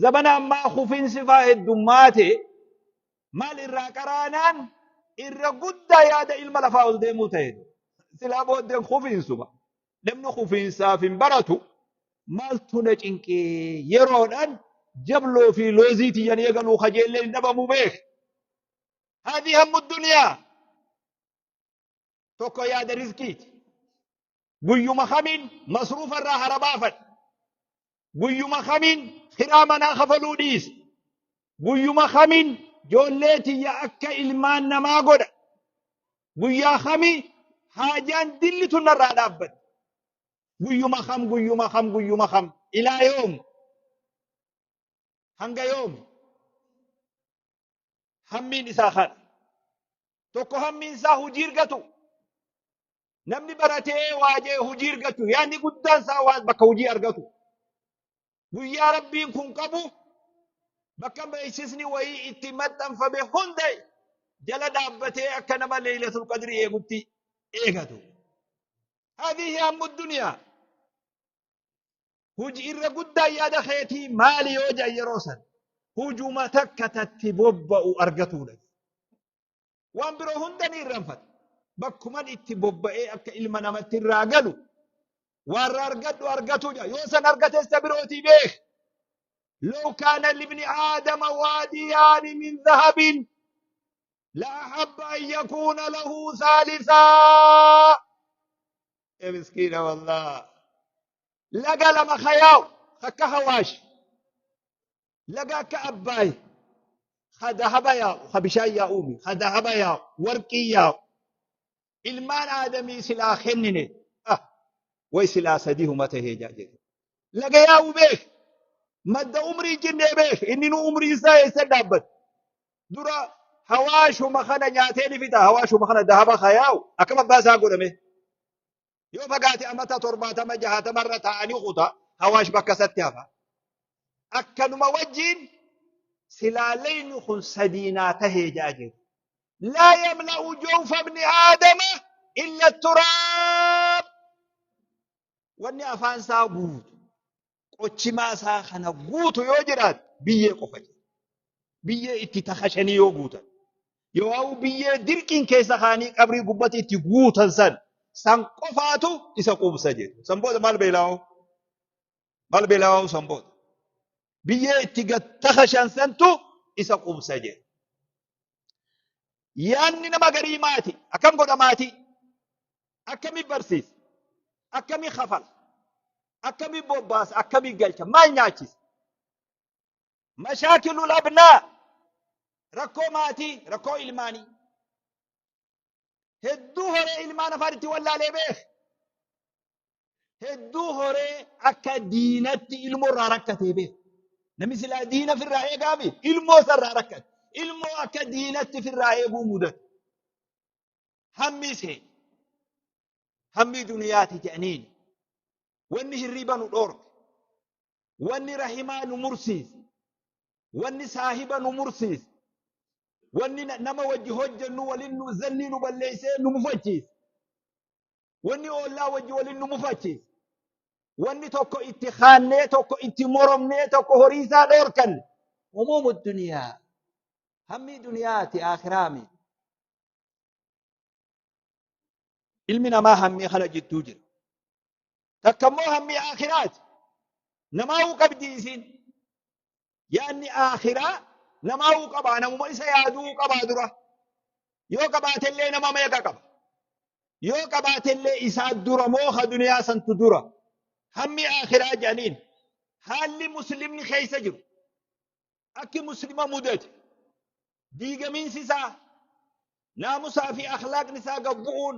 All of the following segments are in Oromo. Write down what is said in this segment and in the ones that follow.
Zabana ammaa kufiinsi faa heddummaate maal irraa qaraanaan irra guddaa yaada ilma lafaa ol deemuu ta'e. Silaa booddeen kufiinsuma. Namni kufiinsaaf hin baratu maaltu na cinqee yeroodhaan jabloo fi loozii tiyyan eegaluu kajeellee hin dhabamu beek. Haadhi hammu duniyaa tokko yaada rizqiiti. Guyyuma kamiin masruufa irraa hara baafadha. Guyyuma kamiin kiraa manaa kafaluu dhiisa. Guyyuma kamiin ijoollee tiyya akka ilmaan namaa godha. Guyyaa kamii haajaan dilli tun narraa dhaabbatti. Guyyuma kam guyyuma kam guyyuma kam ilaa yoom hanga yoom hammiin isaa kana. Tokko hammiin isaa hojii argatu. Namni baratee waajee hojii argatu yaadni guddaan isaa waan bakka hojii argatu. Guyyaa Rabbiin kun qabu bakka beeksisni wayii itti maxxanfame hunda jala dhaabbatee akka nama leeylatul qadrii eegutti eegatu. Haadhihi hammu duniyaa. Hojii irra guddaan yaada keetii maali yoo jedhan yeroo san hujuma takka tatti bobba'u argatuudha. Waan biroo hunda ni irraanfata. Bakkuman itti bobba'ee akka ilma namatti irraa galu waan irraa argadhu argatu jira. Yoo san argates ta birootii beek. Law kaana libni aadama waadiyaani min dhahabin la ahabba an yakuuna lahu saalisaa. Ee miskiina wallah. Laga lama kayaa'u akka hawaash Laga akka Abbaay ka dahaba yaa'u, ka bishaan yaa'uumi, ka dahaba yaa'u, warqii yaa'u. Ilmaan Aadamii silaa kennine, ah, way silaa sadihuma tahee jaa jedhe. Laga yaa'u beek, madda umrii jinnee beek, inni nu umrii isaa eessa dhaabbate. Dura hawaashuma kana nyaatee ni fixa, hawaashuma kana dahaba ka yaa'u, akkam abbaa isaa godhame. Yoo fagaate amata 70 60 irra taa'anii kuta hawaash bakka isatti hafa. Akkanuma wajjiin silaa leyni kun sadii naa tahee ja'a jedhu. Laa yamla'u jawfa ibni aadama illa turaab. Wanni afaan isaa guutu qochimaa isaa kana guutu yoo jiraate biyyee qofa jedha. Biyyee itti takashanii yoo guutan. Yoo biyyee dirqiin keessa kaanii qabrii gubbatti itti guutan san san qofaatu isa quubsa jedhu. San booda maal beelaa'oo? Maal beelaa'oo san booda? Biyyee itti gad takashan santu isa quubsa jedhu. Yaanni nama garii maati. Akkam godha maatii? Akkami barsiisa? Akkami kafala? Akkami bobbaasa? Akkami galcha? Maal nyaachisa? Mashaakilul abnaa rakkoo maatii, rakkoo ilmaanii. Hedduu horee ilmaan afaan itti wallaalee beek. Hedduu horee akka diinatti ilmoo irraa rakkatee beek. Namni silaa diina firraa eegaami ilmoo isarraa rakkate. Ilmoo akka diinatti firraa eeguu mudate. Hammi see hammii duniyaati jedhaniin wanni hirriiba nu dhoorke. Wanni rahimaa nu mursiise, wanni saahiba nu mursiise, wanni nama wajji hojjennu walin nu zannii nu balleessee nu mufachiise, wanni oollaa wajji walin nu mufachiise, wanni tokko itti kaannee tokko itti moromnee tokko horii isaa dhoorkanne. Humuumu duniyaa hammii duniyaati akhiraa miti. Ilmi namaa hammii kana jidduu jira. Takka immoo hammii aakhiraati. Namaa'uu qabdi isiin. Yaanni aakhiraa namaa'uu qabaa namuma isa yaaduu qabaa dura. Yoo qabaatellee nama meeqa qaba? Yoo qabaatellee isaa dura moo ka duniyaa santu dura? Hammi aakhiraa jedhaniin haalli muslimni keessa jiru akki muslima mudate diigamiinsi isaa naamusaa fi akhlaaqni isaa gad bu'uun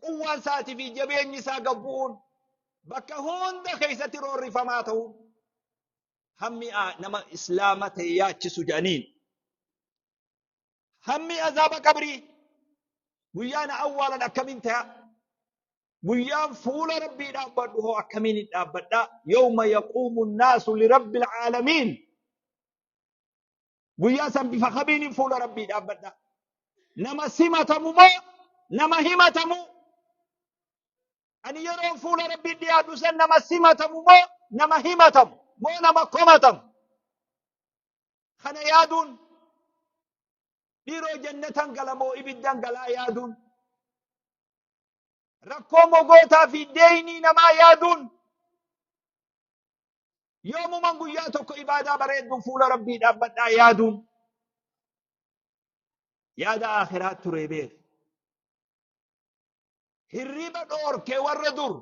quwwaan isaatii fi jabeenyi isaa gad bu'uun bakka hunda keessatti roorrifamaa ta'uun hammi nama islaama ta'e yaachisu jedhaniin. Hammi azaaba qabrii guyyaa na awwaalan akkamiin ta'a? Guyyaan fuula Rabbii dhaabbadhu hoo akkamiin hin dhaabbadha? Yawma yaquumu nnaasu lirabbil caalamiin. Guyyaa san bifa kamiin fuula Rabbii dhaabbadha? Nama simatamu moo nama himatamu? Ani yeroon fuula Rabbii dhiyaadhu san nama simatamu moo nama himatamu moo nama komatamu? Kana yaaduun dhiiroo jannatan galamoo ibiddan galaa yaaduun rakkoo mogootaa fi deeynii namaa yaaduun yoomuman guyyaa tokko ibaadaa bareedduun fuula Rabbii dhaabbadhaa yaaduun yaada akhiraa ture beek. Hirriba dhoorke warra dur.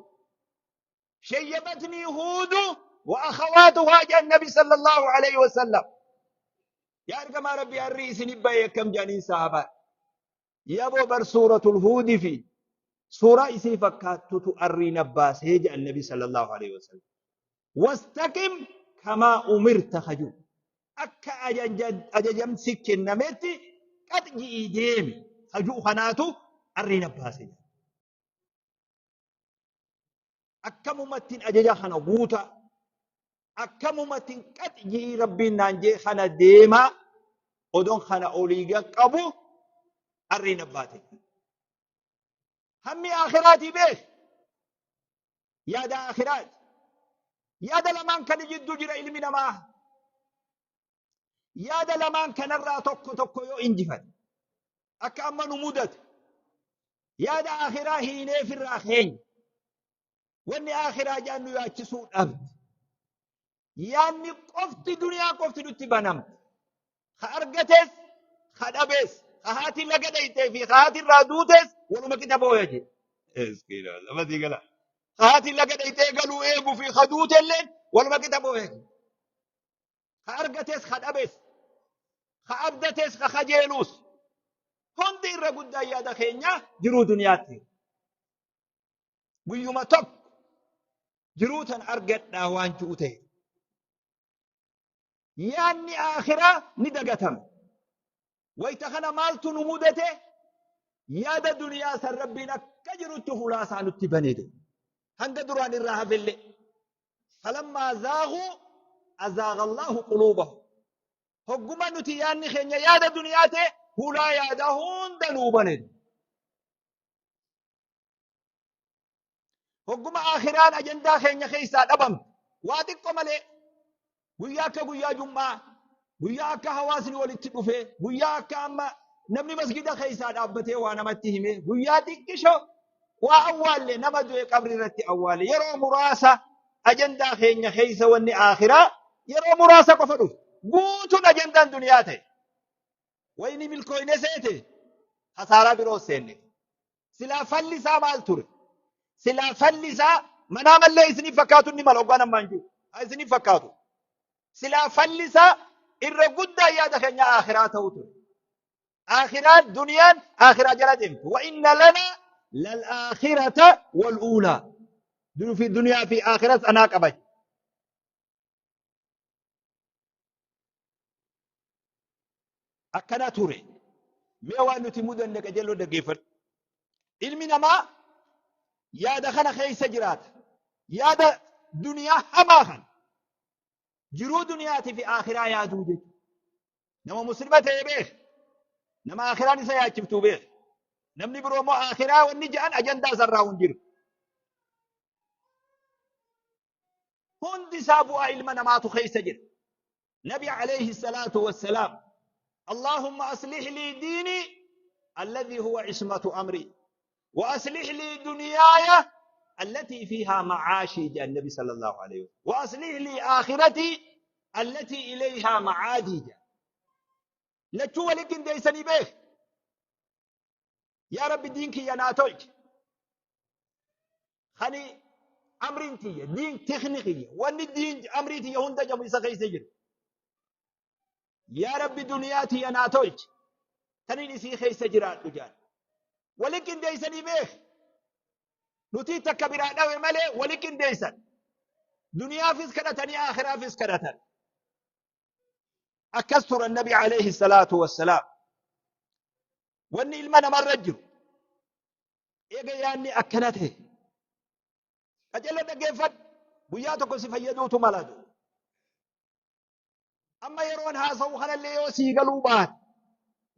Shayyabatnii Huudu wa akhawaatuhaa jedhan Nabi sallallahu alayhi wa sallam. Yaa ergamaa Rabbii harrii isin ba'e akkam jedhaniin sahaabaan. Yaboo bar suuratul Huudi fi suuraa isii fakkaattutu arrii na baasee jedhan Nabi sallallahu alayhi wa sallam. Wastaqim kamaa umirta kaju. Akka ajajamsi kennametti qax ji'ii deemi kaju kanaatu arrii na baasee jedhan. Akkamumattiin ajaja kana guuta, akkamumattiin qax ji'ii Rabbiin naan jee kana deemaa odoon kana olii qabu arrii na baate. Hammi akhiraatii beek. Yaada akhiraati. Yaada lamaan kana jidduu jira ilmi namaa. Yaada lamaan kanarraa tokko tokko yoo injifate akka amma nu mudate yaada akhiraa hiinee firraa keenya. Wanni akhiraa jaan nu yaachisuu dhabde. Yaanni qofti duniyaa qofti nutti banamte. Ka argates, ka dhabees, ka haati laga dhayxee fi ka haati irraa duutes waluma qixa booya jedhe. Miskiina lama sii gala. Ka haati laga dhayxee galuu eeguu fi ka duutelleen waluma qixa booya jedhe. Ka argates, ka dhabees, ka abdates, ka kajeeluus. Hundi irra guddaan yaada keenya jiruu duniyaatti. Guyyuma tokko jiruu tan argadhaa waan ji'u ta'e. Yaanni aakhiraa ni dagatame. Wayta kana maaltu nu mudate? Yaada duniyaa san Rabbiin akka jirutti hulaa isaa nutti bane jedhe. Hanga duraan irraa hafellee. Falammaa zaaguu azaaga Allahu quluubahum. Hogguma nuti yaanni keenya yaada duniyaa ta'e hulaa yaada hunda nuu bane. Hogguma aakhiraan ajandaa keenya keessaa dhabamte waa xiqqo malee guyyaa akka guyyaa jum'aa, guyyaa akka hawaasni walitti dhufee, guyyaa akka amma namni masgida keessaa dhaabbatee waa namatti hime, guyyaa xiqqisho waa awwaalle nama du'e qabri irratti awwaalle yeroo muraasa ajandaa keenya keessa wanni aakhiraa yeroo muraasa qofa dhufe guutuun ajandaan duniyaa ta'e. Wayni milkooyne seete hasaaraa biroo seenne. Silaa falli isaa maal ture? Silaa falli isaa manaa mallee isiniif fakkaatu ni mala hoggaan ammaan jiru. Haa isiniif fakkaatu. Silaa falli isaa irra guddaa yaada keenya akhiraa ta'u ture. Akhiraan duniyaan akhiraa jala deemtu. Wa inna lana lal akhirata wal uulaa. Fi duniyaa fi akhiras anaa qaba. Akkana ture. Mee waan nuti mudanne qajeeloo dhaggeeffadhu. Ilmi namaa yaada kana keessa jiraata. Yaada duniyaa hamaa kana. Jiruu duniyaatii fi akhiraa yaaduu jechuudha. Nama muslima ta'e beek. Nama akhiraan isa yaachiftuu beek. Namni biroo immoo akhiraa wanni jedhan ajandaa isarraa hin jiru. Hundi isaa bu'aa ilma namaatu keessa jira. Nabi alayhi salaatu wassalaam Allahumma aslih lii diinii alladhii huwa ismatu amrii wa aslih lii duniyaaya allatii fiihaa macaashii jedhan Nabi sallallahu alayhi wa sallam wa aslih lii aakhiratii allatii ilayhaa macaadii jedhan. Lachuu wali qindeessanii beek. Yaa Rabbi diin kiyya naa tolchi. Kani amriin tiyya, diin tikni kiyya, wanni diin amrii tiyya hunda jamu isa keessa jiru. Yaa Rabbi duniyaa tiyya naa tolchi. Taniin isii keessa jiraadhu jaan. Wali qindeessanii beek. Nutii takka biraa dhawe malee wali qindeessan. Duniyaafis kadhatanii aakhiraafis kadhatan. Akkas turan Nabi alayhi salaatu wassalaam. Wanni ilma namarra jiru eega yaanni akkana ta'e qajeello dhaggeeffadhu guyyaa tokko si fayyaduutu mala. Amma yeroon haasa'u kanallee yoo sii galuu baate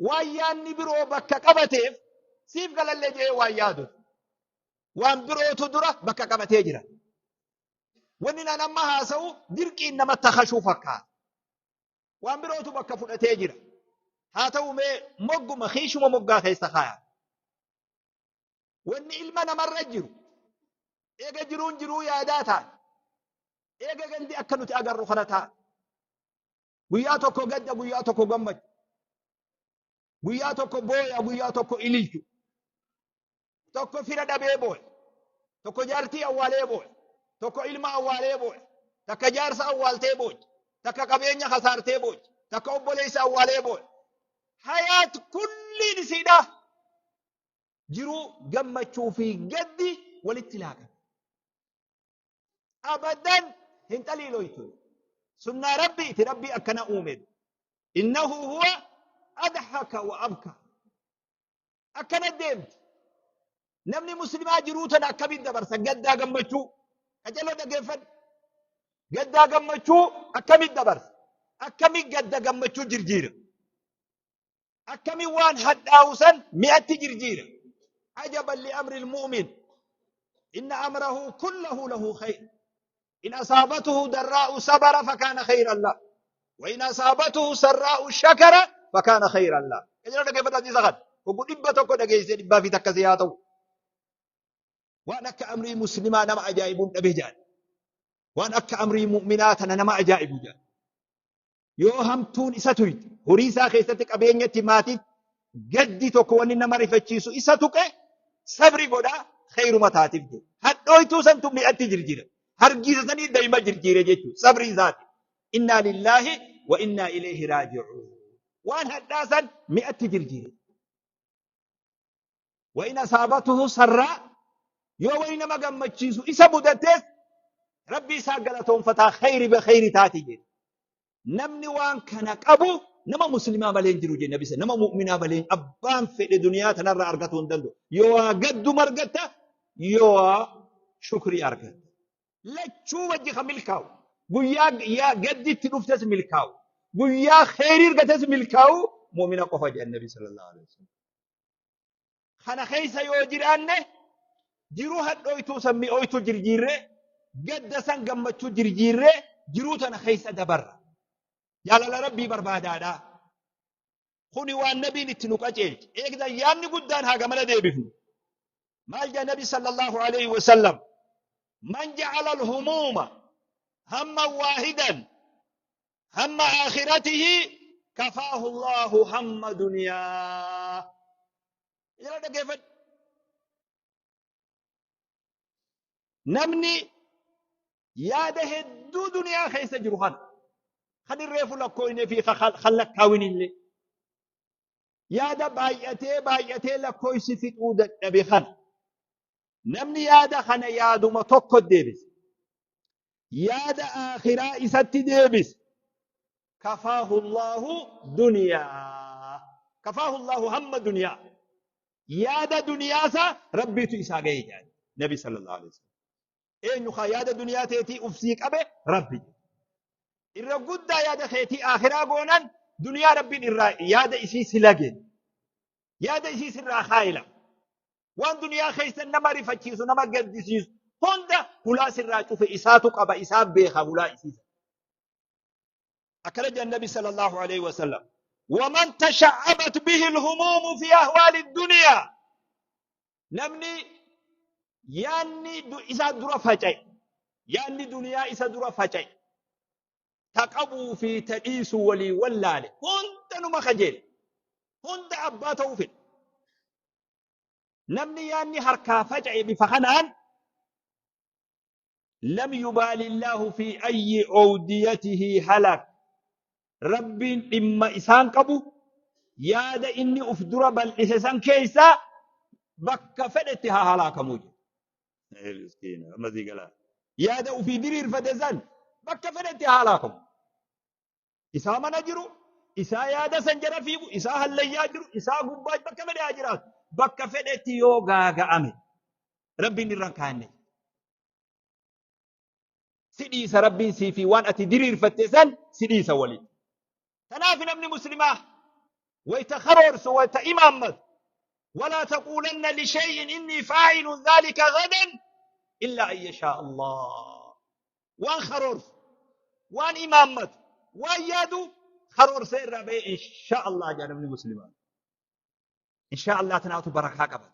waan yaanni biroo bakka qabateef siif galallee jedhee waan yaadu waan birootu dura bakka qabatee jira. Wanni naan amma haasa'u dirqiin namatti hashuu fakkaata. Waan birootu bakka fudhatee jira. Haa ta'u mee mogguma kiishuma moggaa keessa kaaya. Wanni ilma namarra jiru eega jiruun jiruu yaadaa taate, eega gandi akka nuti agarru kana taate, guyyaa tokko gadda, guyyaa tokko gammachu, guyyaa tokko booya, guyyaa tokko ililchu, tokko fira dhabee booya, tokko jaartii awwaalee booya, tokko ilma awwaalee booya, takka jaarsa awwaaltee boochi, takka qabeenya kasaartee boochi, takka obboleessa awwaalee booya. Hayaat kulliin isiidha. Jiruu gammachuu fi gaddi walitti laaqame. Abadan hin xaliiloytu. Sunnaa Rabbiiti, Rabbii akkana uume. Innahu huwa adhaka wa abka. Akkana deemti. Namni muslimaa jiruu tana akkamiin dabarsa? Gaddaa gammachuu. Qaceloo dhaggeeffadhu. Gaddaa gammachuu akkamiin dabarsa? Akkamiin gadda gammachuu jirjiira? Akkamiin waan hadhaa'u san mi'atti jirjiira? Ajaban li amri mu'min. Inna amrahu kullahu lahu khayr. In asaabatuhu darraa'u sabara fakaana khayran lah. Wa in asaabatuhu sarraa'u shakara fakaana khayran lah. Qaceloo dhaggeeffadhu hadiisa kana. Hogguu 100 dhageessee dhibbaa fi takka si haa ta'u. Waan akka amrii muslimaa nama ajaa'ibuun dhabe jedhan. Waan akka amrii mu'minaa tana nama ajaa'ibu jedhan. Yoo hamtuun isa tuyte, horii isaa keessatti, qabeenyatti, maatiitti gaddi tokko wanni nama rifachiisu isa tuqe, sabri godha, khayruma taatiif jedhu. Hadhooytuu santu mi'atti jirjira. Hargiisa sanii dayma jirjiire jechuudha. Sabri isaati. Innaa lillaahi wa innaa ilayhi raaji'uun. Waan hadhaa san mi'atti jirjiire. Wa in asaabatuhu sarraa, yoo wani nama gammachiisu isa mudatees Rabbi isaa galatoonfataa, khayri be khayri taati jedhe. Namni waan kana qabu nama muslimaa malee hin jiru jedhe nabi, nama mu'minaa malee abbaan fedhe duniyaa tanarraa argatuu hin danda'u. Yoo waa gadduma argatta, yoo waa shukrii argatta. Lachuu wajji kan milkaa'u. Guyyaa yaa gaddi itti dhuftes milkaa'u. Guyyaa khayrii argates milkaa'u mu'mina qofa jedhan nabi sallallahu alaihi wasallam. Kana keessa yoo jiraanne, jiruu hadhooytuu san mi'ooytuu jirjiirree, gadda san gammachuu jirjiirree jiruu tana keessa dabarra. Jaalala Rabbii barbaadaadha. Kuni waan nabiin itti nu qaceelche. Eegdan yaadni guddaan haa gamana deebifnu. Maal jedha nabi sallallahu alaihi wasallam? Man ja'ala al-humuuma hamman waahidan hamma aakhiratihi kafaahu Allahu hamma duniyaa. Jala dhaggeeffadhu. Namni yaada hedduu duniyaa keessa jiru kana kan irreefu lakkooyne fi kan lakkaawin illee, yaada baay'atee baay'atee lakkooysi fixuu dadhabe kana, namni yaada kana yaaduma tokko deebise, yaada aakhiraa isatti deebise, kafaahu Allahu duniyaa, kafaahu Allahu hamma duniyaa, yaada duniyaasa Rabbiitu isaa ga'e jedhan nabi sallallahu alaihi wasallam. Eenyu kaa yaada duniyaa teetii ufsii qabe? Rabbi. Irra guddaa yaada keetii aakhiraa goonan, duniyaa Rabbiin irraa yaada isii si lage, yaada isii sirraa kaayila. Waan duniyaa keessa nama rifachiisu, nama gaddisiisu hunda hulaa sirraa cufe, isaatu qaba, isaa beeka hulaa isiisa. Akkana jedhan nabi sallallahu alaihi wasallam: waman tasha'abat bihi alhumuumu fi ahwaali duniyaa, namni yaanni isaa dura faca'e, yaanni duniyaa isa dura faca'e, ta qabuu fi ta dhiisu walii wallaale, hunda numa kajeele, hunda abbaa ta'uu fedhe, namni yaanni harkaa faca'e bifa kanaan, lam yubaali illaahu fi ayyi owdiyatihi halak, Rabbiin dhimma isaan qabu, yaada inni uf dura bal'ise san keessaa bakka fedhetti haa halaakamuu jedhe. Miskiina, amma sii galaa. Yaada ufii diriirfate san bakka fedhetti haa halaakamu. Isaa mana jiru, isaa yaada san jala fiigu, isaa hallayyaa jiru, isaa gubbaa, bakka fedhe haa jiraatu. Bakka fedhetti yoo gaaga'ame Rabbiin irra hin kaanne. Si dhiisa Rabbiin sii fi waan ati diriirfatte san si dhiisa waliin. Kanaaf namni muslimaa wayta karoorsu, wayta imaammatu, walaa taquulanna lishay'in innii faa'ilun dhaalika gadan illaa an yashaa Allah. Waan karoorsu, waan imaammatu, waan yaadu Karoorsee irraa ba'ee insha Allah jaa namni muslimaa. Insha Allah tanaatu barakaa qaba.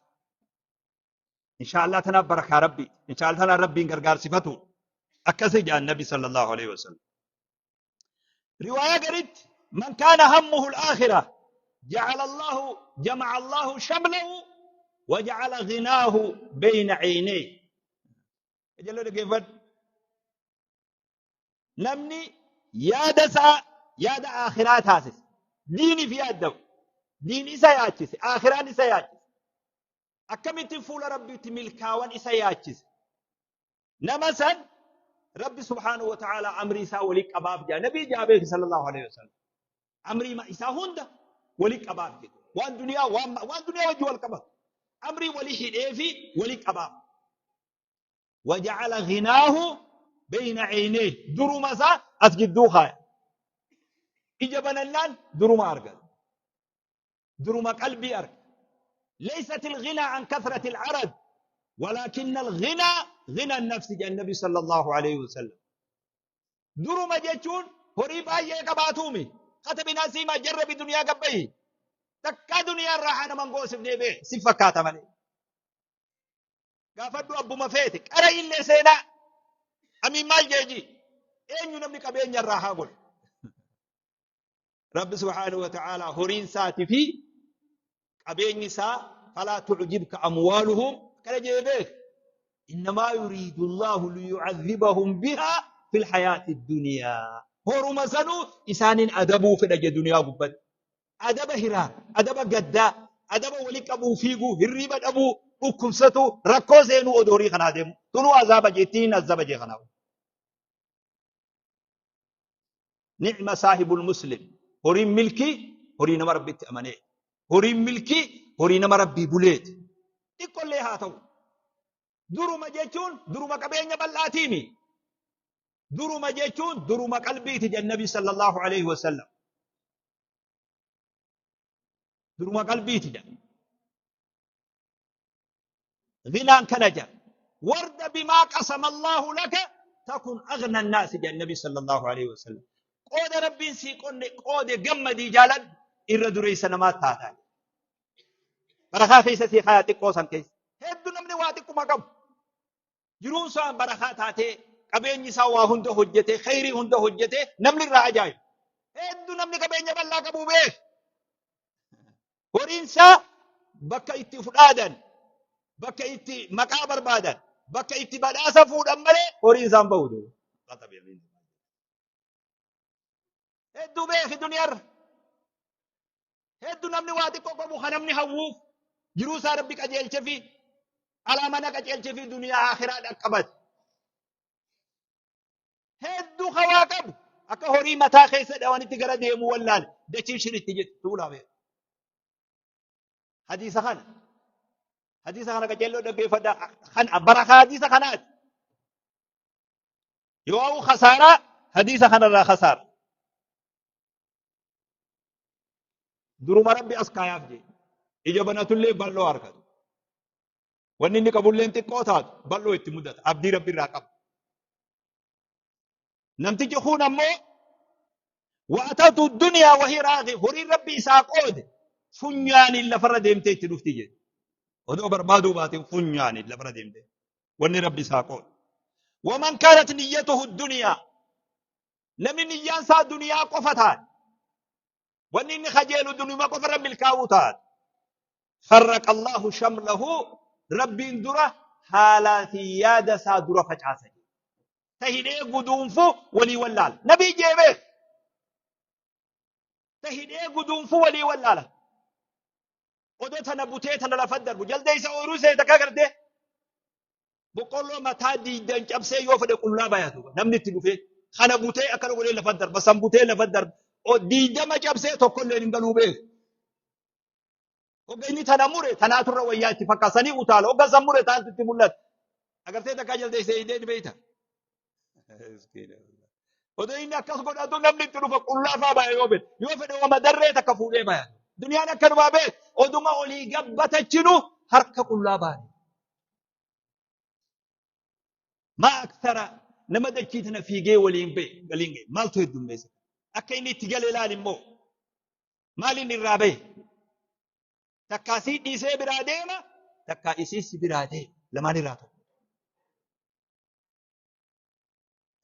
Insha Allah tanaaf barakaa Rabbi. Insha Allah tanaan Rabbiin gargaarsifatu. Akkasi jaan Nabi sallallahu alaihi wasallam. Riwaayaa garitti man kaana hammuhu al-aakhirah ja'ala Allahu jama'a Allahu shamlahu wa ja'ala ghinaahu bayna 'aynayhi. Jallo dhaggeeffadhu. Namni yaada isaa yaada aakhiraa taasise. Diiniif yaaddamu. Diin isa yaachise. Aakhiraan isa yaachise. Akkamitti fuula Rabbiitti milkaawan isa yaachise. Nama san Rabbi subhaanahu wa ta'ala amrii isaa walii qabaaf jedha. Nabii jaa beeki sallallahu alaihi wasallam. Amrii isaa hunda walii qabaaf jedha. Waan duniyaa waan duniyaa wajji wal qabatu. Amrii walii hidhee fi walii qabaaf. Waja'ala ghinaahu bayna aynayhi. Duruma isaa as gidduu kaaya. Ija banannaan duruma argata. Duruma qalbii arga. Laysat al-ghinaa an kathrati al-arad walakinna al-ghinaa ghina an-nafsi jedhan Nabi sallallahu alayhi wasallam. Duruma jechuun horii baay'ee qabaatuumi. Katabi nasiima jarrabi duniyaa gabbayi. Takkaa duniyaa irraa haa naman goosifnee bee si fakkaata malee. Gaafadhu abbuma feete qara illee seenaa. Amiin maal jeeji? Eenyu namni qabeenya irraa haa godhu? Rabbi subhaanahu wa ta'ala horiin isaatii fi qabeenyi isaa falaa tu'jibka amwaaluhum akkana jedhee beek. Innamaa yuriidu Allahu liyu'adhibahum bihaa fil hayaati duniyaa. Horuma sanuu isaaniin adabuu fedha jedhe duniyaa gubbatti. Adaba hiraa, adaba gaddaa, adaba wali qabuu fiiguu, hirriiba dhabuu, dhukkubsatuu, rakkoo seenuu odoo horii kanaa deemu. Tunuu azaaba jee ittiin azaba jee kanaaf. Ni'ma saahibul muslim. Horiin milkii horii nama Rabbitti amanee. Horiin milkii horii nama Rabbii buleeti. Xiqqollee haa ta'u. Duruma jechuun duruma qabeenya bal'aatiimi. Duruma jechuun duruma qalbiiti jedhan Nabi sallallahu alaihi wasallam. Duruma qalbiiti jedhan. Ghinaan kana jedha. Warda bimaa qasama Allahu laka takun aghna annaasi jedhan Nabi sallallahu alaihi wasallam. Qooda Rabbiin sii qonne qoode gammadii jaaladhu irra dureessa namaa taataa. Barakaa keessa sii kaayaa xiqqoo san keessa. Hedduu namni waa xiqquma qabu. Jiruun isaa barakaa taatee qabeenyi isaa waa hunda hojjetee khayrii hunda hojjetee namni irraa ajaa'ibu. Hedduu namni qabeenya bal'aa qabu beek. Horiin isaa bakka itti fudhaadan, bakka itti maqaa barbaadan, bakka itti badhaasa fuudhan malee horiin isaan bahu. Hedduu beeki duniyaarra. Hedduu namni waa xiqqoo qabu kan namni hawwuuf jiruu isaa rabbi qajeelche fi alaa mana qajeelche fi duniyaa akhiraa dhaqqabate. Hedduu hawaa qabu akka horii mataa keessa dhawanitti gara deemuu wallaale dachii shiritti jettu tuulaa beeku. Hadiisa kana hadiisa kana qajeelloo dhaggeeffadhaa kan barakaa hadiisa kanaati. Yoo hawwu khasaaraa hadiisa kanarraa khasaara. Duruma rabbi as kaayaaf jee. Ija banatullee bal'oo argatu. Wanni inni qabulleen xiqqoo taatu bal'oo itti mudata. Abdii rabbi irraa qaba. Namtichi kun ammoo wa'atatu duniyaa wahii raaqi horiin rabbi isaa qoode funyaaniin lafarra deemtee itti dhufti jedhe. Odoo barbaaduu baate funyaaniin lafarra deemtee. Wanni rabbi isaa qoode. Waman kaanat niyyatuhu duniyaa. Namni niyyaan isaa duniyaa qofa taate. Wanni inni kajeelu duniyuma qofa irra milkaa'uu taate. Farraqa Allahu shamlahu Rabbiin dura haalaa fi yaada isaa dura facaasa. Ta hidhee guduunfu walii wallaala. Nabii jee beek. Ta hidhee guduunfu walii wallaala. Odoo tana butee tana lafa darbu jaldeessa ooyiruu see takka gartee boqqolloo mataa diidan cabsee yoo fedhe qullaa bayatu namni itti dhufee kana butee akkana godhee lafa darba san butee lafa darba diidama cabsee tokkollee hin galuu beeku. Hogga inni tana mure tanaatu irra wayyaa itti fakkaasanii utaala hogga san mure taantu itti mul'ata. Agartee takkaa jaldeessee hidhee ni beeyta. Odoo inni akkas godhatu namni itti dhufa qullaa faa baya yoo fedhe. Yoo fedhe wama darree takka fuudhee baya. Duniyaan akkanumaa beek. Oduma olii gabbatachinu harka qullaa baane. Maa akthara nama dachii tana fiigee waliin ba'e galiin ga'e maaltu heddummeessa? Akka inni itti gale ilaali immoo. Maaliin irraa bahe? Takkaa sii dhiisee biraa deema, takkaa isiis biraa deema. Lamaan irraa tokko.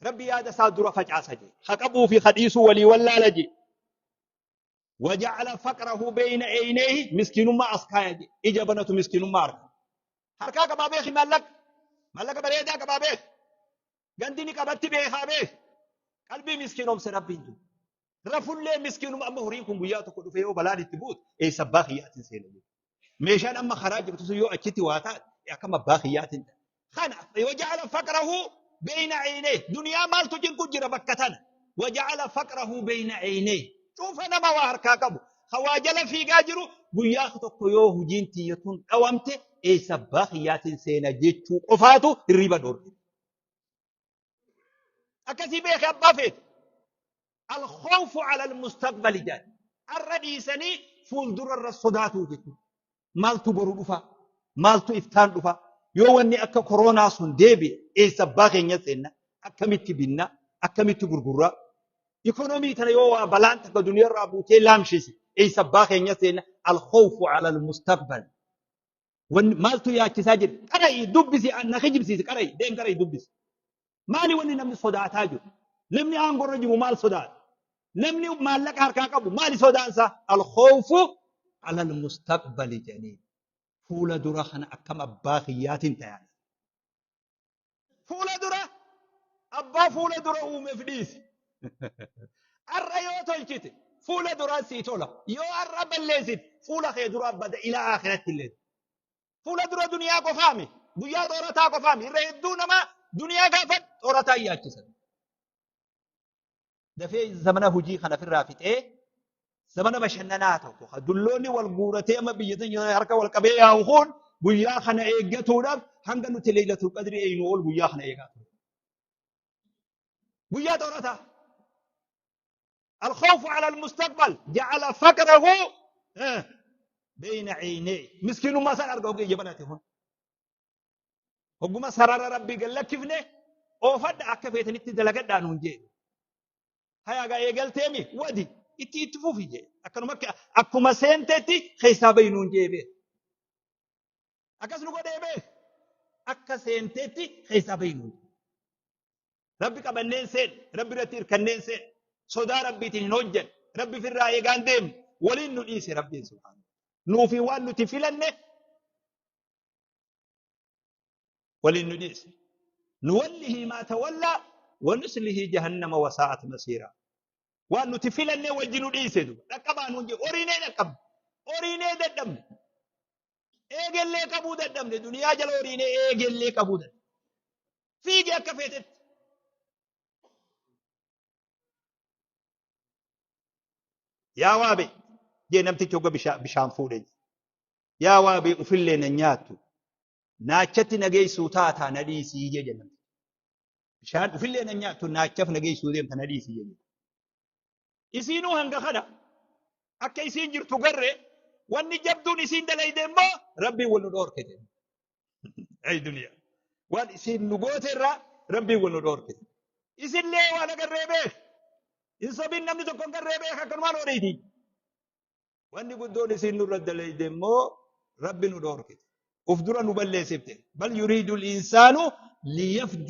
Rabbi yaada isaa dura facaasa jee. Ha qabuu fi ha dhiisuu walii wallaala jee. Waja'ala faqrahu beeyna eeyneehi miskiinummaa as kaaya jee. Ija banatu miskiinummaa arga. Harkaa qabaa beeki maallaqa. Maallaqa bareedaa qabaa beeki. Gandi ni qabatti beekaa beeki. Qalbii miskiinoomse Rabbiin jiru. Rafullee miskiinuma amma horiin kun guyyaa tokko dhufee yoo balaan itti buute eessa abbaa kiyyaatiin seena jechuudha. Meeshaan amma karaa jirtu sun yoo achitti waa taate akkam abbaa kiyyaatiin ta'a. Kana waja'ala faqrahu beeyna aynee duniyaa maaltu cinqu jira bakka tana. Waja'ala faqrahu beeyna aynee cufa nama waa harkaa qabu. Hawaa jala fiigaa jiru guyyaa tokko yoo hojiin tiyya tun dhawamte eessa abbaa kiyyaatiin seena jechuu qofaatu hirriba dhoorge. Akkasii beeke abbaa feete. Alkhawfu ala almustaqbali jedhan. Arra dhiisanii fuuldura irra sodaatuu jechuudha. Maaltu boru dhufa? Maaltu iftaan dhufa? Yoo wanni akka koronaa sun deebi'e eessa abbaa keenya seenna? Akkamitti binna? Akkamitti gurgurra? Ikonomii tana yoo waa balaan takka duniyaarraa buutee laamshise eessa abbaa keenya seenna? Alkhawfu ala almustaqbal. Wanni maaltu yaachisaa jira? Qara'i dubbisi na kijibsiisi qara'i deem qara'i dubbisi. Maali wanni namni sodaataa jiru? Namni aangorra jiru maal sodaata? Namni maallaqa harkaa qabu maali sodaansaa? Alkhawfu alal mustaqbali jedhanii fuula dura kana akkam abbaa kiyyaatiin tayan. Fuula dura abbaa fuula dura uumeef dhiisi. Har'a yoo tolchite fuula duraa sii tola. Yoo har'a balleessite fuula kee duraa bada ilaa akhiratti illee. Fuula dura duniyaa qofaami. Guyyaa xoorataa qofaami. Irra hedduu namaa duniyaa gaafa xoorataa yaachisan. Dafee zamana hojii kana ofirraa fixee zamana bashannanaa tokko ka dulloonni wal guuratee amma biyya teenya harka wal qabee yaa'u kun guyyaa kana eeggatuudhaaf hanga nuti leeylatul qadrii eeynu ol guyyaa kana eegaa ture. Guyyaa xoorataa. الخوف على المستقبل جعل فقره بين عينيه مسكين ما سان أرجو جبناته هون Hogguma sarara Rabbii gad lakkifne oofadha akka feetanitti dalagadhaa nuun jee. Hayaa gaa eegalteemi wadi itti itti fufi jee. Akkanuma akkuma seentetti keessaa bahi nuun jee beek. Akkas nu godhee beek. Akka seentetti keessaa bahi nuun jee. Rabbi qabanneen seen, Rabbi irratti hirkanneen seen, sodaa Rabbiitiin hin hojjanne, Rabbi firraa eegaan deemne, waliin nu dhiise Rabbiin subhaanahu. Nuufi waan nuti filanne waliin nu dhiise. Nuwallihi maa tawallaa wa nuslihi jahannama wa saa'at masiiraa. Waan nuti filannee wajji nu dhiise duba. Dhaqqabaa nuun jedhe horiinee dhaqqabne. Horiinee dadhabne. Eegellee qabuu dadhabne. Duniyaa jala horiinee eegellee qabuu dadhabne. Fiigi akka feetetti. Yaa waabe jee namtichi hogga bishaan fuudhe. Yaa waabee ufillee nan nyaattu naachatti na geessuu taataa na dhiisii jee jenna. Bishaan ufillee nan nyaattu naachaf na geessuu deemta na dhiisii jee. Isiinuu hanga kana akka isiin jirtu garre wanni jabduun isiin dalayde immoo rabbiin wal nu dhoorke jedhe. Ay duniyaa. Waan isiin nu goote irraa rabbiin wal nu dhoorke. Isinlee waan agarree beek. Hin sobin namni tokko hin garree beek akkanumaan odeyti. Wanni guddoon isiin nurra dalayde immoo Rabbi nu dhoorkite. Uf dura nu balleessifte. Bal yuriidu al-insaanu liyafjura.